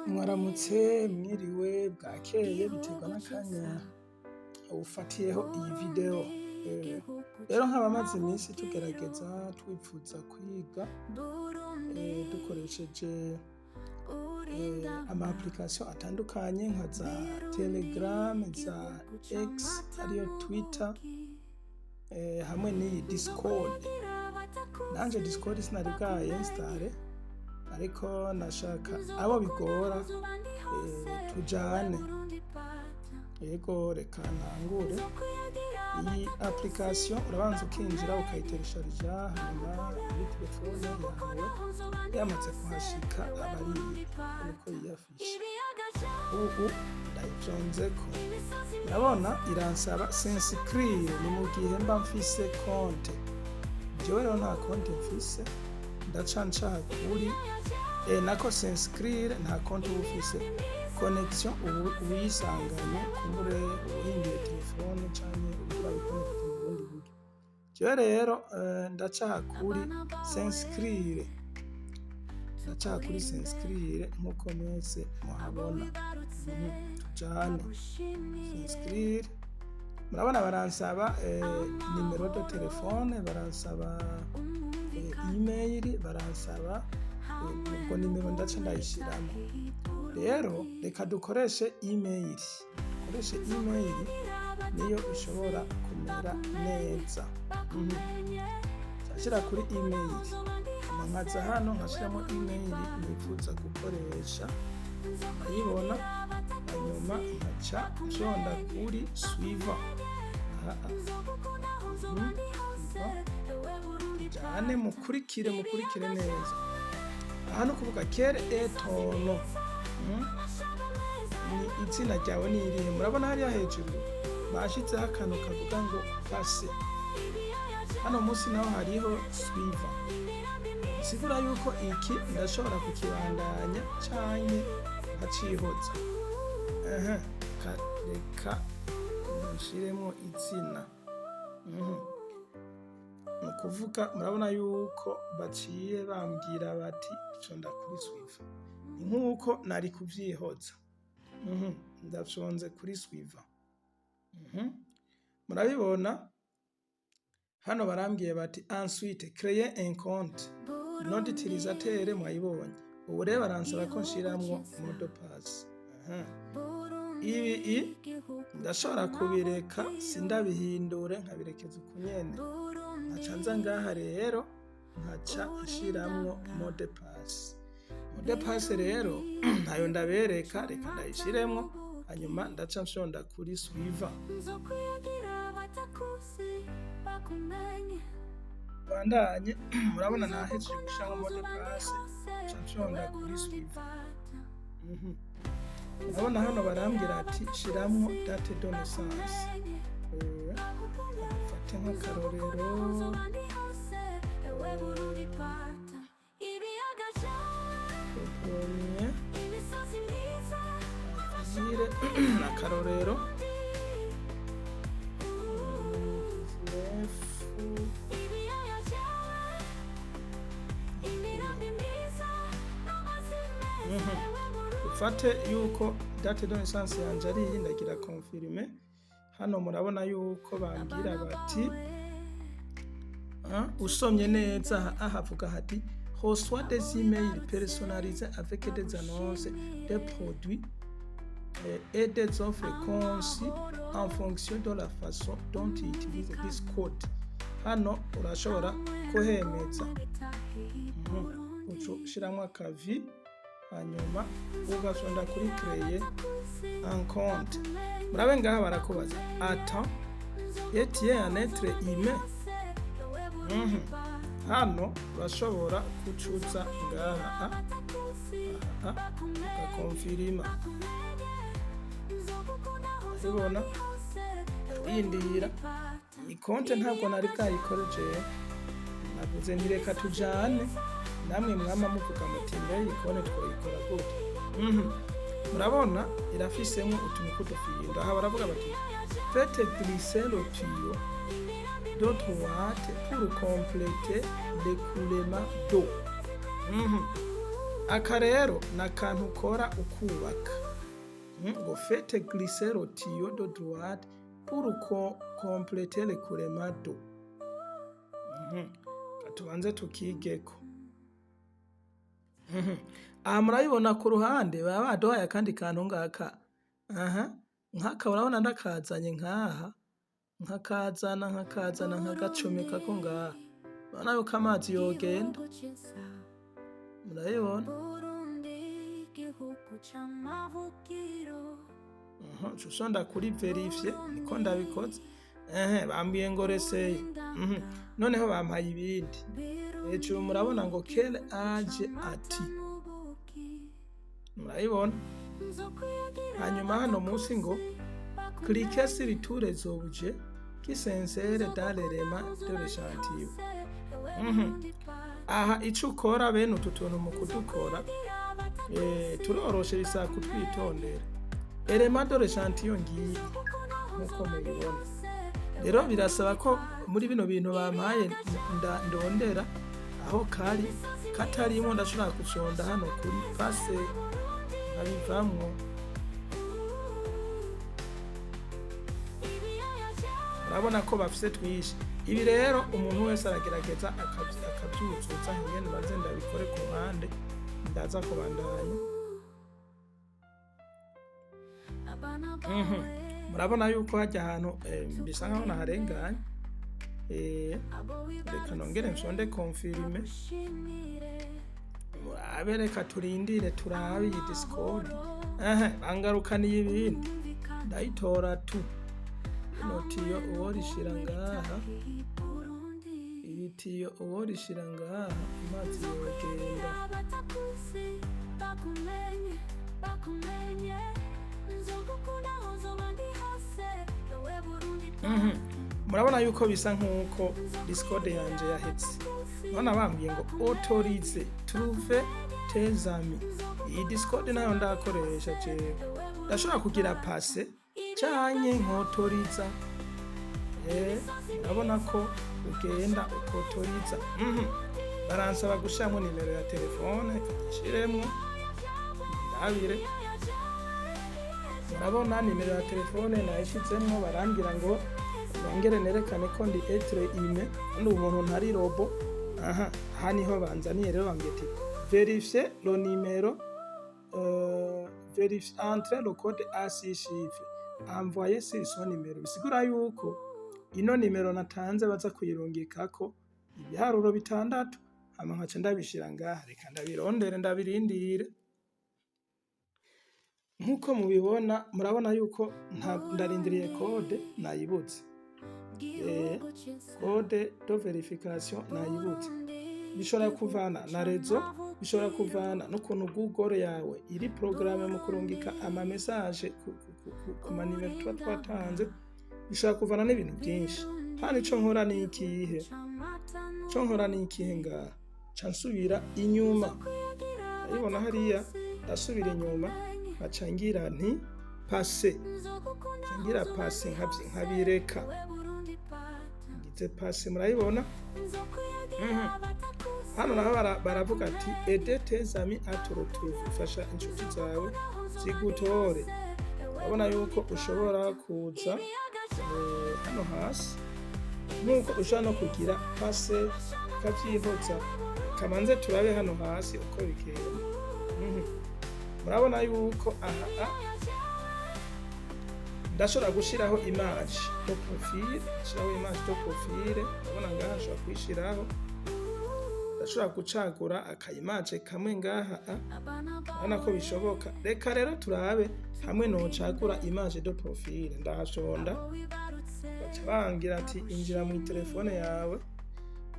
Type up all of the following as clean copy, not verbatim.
Mwaramutse, mwiriwe, bwakeye, biterwa n'akanya ufatiyeho iyi video. Rero nk'abamaze iminsi tugerageza twipfuza kwiga dukoresheje ama application atandukanye nka za Telegram, za X ariyo Twitter, hamwe n'iyi Discord. Nanje Discord sinari bwayi installe, ariko nashaka abo bigora tujane. Yego, reka ntangure. Iyi application urabanza ukinjira, ukayiteresharija, hanyuma muri telefone yawe yamaze kuhashika aba ari iyi, niko yiyafisha. Ubu ndayifyonzeko, murabona iransaba s'inscrire, ni mu gihe mba mfise konte. Jewe rero nta konte mfise, ndaca nca kuri nako s'inscrire. Nta konte uba ufise, connexion ubu uyisanganye, kumbure uhinduye telefone canke uriko urabikonekita mu bundi buryo. Jewe rero ndaca kuri s'inscrire, ndaca kuri s'inscrire nkuko mwese muhabona. Tujane s'inscrire. Murabona baransaba numéro de téléphone, baransaba email, baransaba ubwo nimero ndaca ndayishiramwo. Rero reka dukoreshe email, dukoreshe email niyo ishobora kumera neza. Nshira kuri email, hama nkaza hano nkashiramo email nifuza gukoresha, nkayibona, hanyuma nkaca nshonda kuri suivant. Aha, suivant. Tujane, mukurikire, mukurikire neza. Aha ni ukuvuga quel est ton nom? Ni izina ryawe ni irihe? Murabona hariya hejuru bashizeho akantu kavuga ngo passer. Hano munsi naho hariho suivant, bisigura yuko iki ndashobora kukibandanya canke nkacihoza. Ehe, reka nshiremo izina. Ni ukuvuga murabona yuko baciye bambwira bati fyonda kuri suivant, ni nk'uko nari kuvyihoza. Ndafyonze kuri suivant. Murabibona hano barambwiye bati ensuite créer un compte, nom d'utilisateur mwayibonye. Ubu rero baransaba ko nshiramwo mot de passe. Ibi ndashobora kubireka sindabihindure, nkabirekeza uku nyene, nkaca nza ngaha rero nkaca nshiramwo mot de passe. Mot de passe rero ntayo ndabereka, reka ndayishiremwo, hanyuma ndaca nshonda kuri suivant. Nzokuyagira batakuzi bakumenye. Bandanye, murabona nahejeje gushiramwo mot de passe, nca nshonda kuri suivant. Murabona hano barambwira ati shiramwo date de naissance. Mfate nk'akarorero le premier avril, akarorero 19. Ufate yuko date de naissance yanje ari iyi, ndagira confirmer. Hano murabona yuko bambwira bati, usomye neza aha havuga hati reçoit des emails personnalisés avec des annonces de produits et des offres conçues en fonction de la façon dont tu utilises Discord. Hano urashobora kuhemeza, uca ushiramwo akavi, hanyuma ugafyonda kuri créer un compte. Murabe ngaha barakubaza attends, es-tu un être humain? Hano urashobora kucuza ngaha aha ugakonfirima. Urabibona, turindira. Iyi konte ntabwo nari bwayikore jewe, navuze nti reka tujane namwe mwama muvuga muti mbe iyi konte twoyikora gute? Murabona irafisemo utuntu tw'udufindo. Aha baravuga bati faites glisser le tuyau de droite pour compléter l'écoulement d'eau. Aka rero ni akantu ukora ukubaka. Ngo faites glisser le tuyau de droite pour compléter l'écoulement d'eau. Tubanze tukigeko. Aha murabibona ku ruhande baba baduhaye akandi kantu ngaka. Aha nkaka urabona ndakazanye nkaha, nkakazana, nkakazana, nkagacomekako ngaha, urabona yuko amazi yogenda, murabibona. Burundi, igihugu c'amavukiro. Uca usonda kuri vérifier, niko ndabikoze. Ehe, bambwiye ngo réessayer. Noneho bampaye ibindi hejuru, murabona ngo quel âge as-tu, murabibona. Hanyuma hano munsi ngo cliquez sur tous les objets qui s'insèrent dans l'élément de l'échantillon. Aha ico ukora, bene utu tuntu mu kudukora turoroshe, bisaba kutwitondera. Élément de l'échantillon ngiyi nkuko mubibona. Rero birasaba ko muri bino bintu bampaye ndondera aho kari. Katarimo, ndashobora gufyonda hano kuri passer, nkabivamwo. Murabona ko bafise twinshi. Ibi rero umuntu wese aragerageza akavyuzuza. Ingene maze ndabikore ku ruhande, ndaza kubandanya. Murabona yuko hajya ahantu bisa nkaho naharenganye. Reka nongere nshonde confirmer, murabe. Reka turindire turabe iyi Discord. Ehe, bangarukaniye ibindi, ndayitora tu. Ino tuyau uwo rishira ngaha, iri tuyau uwo rishira ngaha, amazi yogenda. Batakuzi bakumenye, bakumenye, nzogukunda aho nzoba ndi hose, ewe Burundi. Murabona yuko bisa nkuko Discord yanje yahetse. None bambwiye ngo autoriser, trouver tes amis. Iyi Discord nayo ndakoresha jewe, ndashobora kugira passer canke nkotoriza. Urabona ko ugenda ukotoriza. Baransaba gushiramwo nimero ya telefone, kanyishiremwo ndabire. Murabona nimero ya telefone nayishizemwo, barambwira ngo nongere nerekane ko ndi être humain kandi umuntu ntari robot. Aha aha niho banzaniye rero, bambwiye ati vérifier le numéro, vérifier, entrer le code à six chiffres envoyé sur son numéro. Bisigura yuko ino nimero natanze baza kuyirungikako ibiharuro bitandatu, hama nkaca ndabishira ngaha. Reka ndabirondere, ndabirindire. Nk'uko mubibona, murabona yuko ndarindiriye code, nayibuze. Code de vérification nayibuze. Bishobora kuvana na réseau, bishobora kuvana n'ukuntu Google yawe iri programmée mu kurungika ama message ku manimero tuba twatanze, bishobora kuvana n'ibintu byinshi. Hano ico nkora ni ikihe? Ico nkora ni ikihe ngaha? Nca nsubira inyuma, ndabibona hariya, ndasubira inyuma, nkaca ngira nti passer, nca ngira passer, nkabireka. Ngize passer, murayibona. Hano naho baravuga ati aide tes amis à te retrouver, fasha inshuti zawe zigutore. Urabona yuko ushobora kuza hano hasi, nk'uko ushobora no kugira passer ukavyihoza. Kamanze turabe hano hasi uko bigenda. Murabona yuko aha ndashobora gushiraho image de profil, shiraho image de profil. Urabona ngaha nshobora kuyishiraho, ndashobora gucagura aka image kamwe ngaha. Urabona ko bishoboka. Reka rero turabe hamwe nocagura image de profil. Ndahashonda, baca bangira ati injira mu telefone yawe.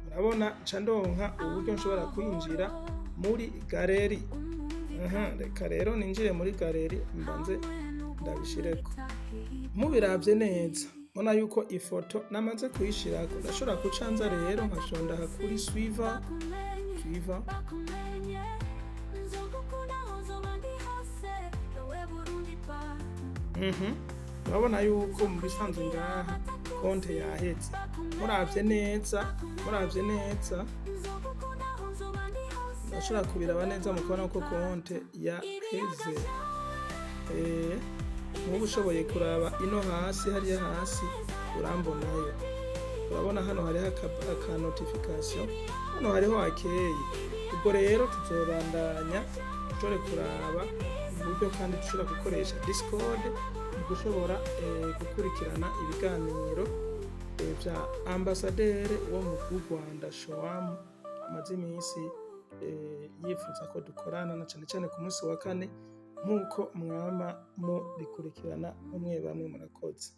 Murabona nca ndonka uburyo nshobora kwinjira muri galerie. Reka rero ninjire muri galerie, mbanze ndabishireko. Mubiravye neza, mbona yuko ifoto namaze kuyishirako, ndashobora kucanza rero nkashonda aha kuri suivant, suivant. Bakumenye, nzogukunda aho nzoba ndi hose, ewe Burundi pa. Murabona yuko mu bisanzwe ngaha konte yaheze. Muravye neza, muravye neza, Nzogukunda aho nzoba ndi hose. Murashobora kubiraba neza, mukabona ko konte yaheze. Nk'ubu ushoboye kuraba ino hasi, hariya hasi urambonayo. Urabona hano hariho aka notification, hano hariho akeye. Ubwo rero tuzobandanya dushobore kuraba uburyo kandi dushobora gukoresha Discord mu gushobora gukurikirana ibiganiro vya ambasaderi wo mu Rwanda Shoam, amaze iminsi yifuza ko dukorana, na cane cane ku munsi wa kane, nk'uko mwama mubikurikirana bamwe bamwe. Murakoze.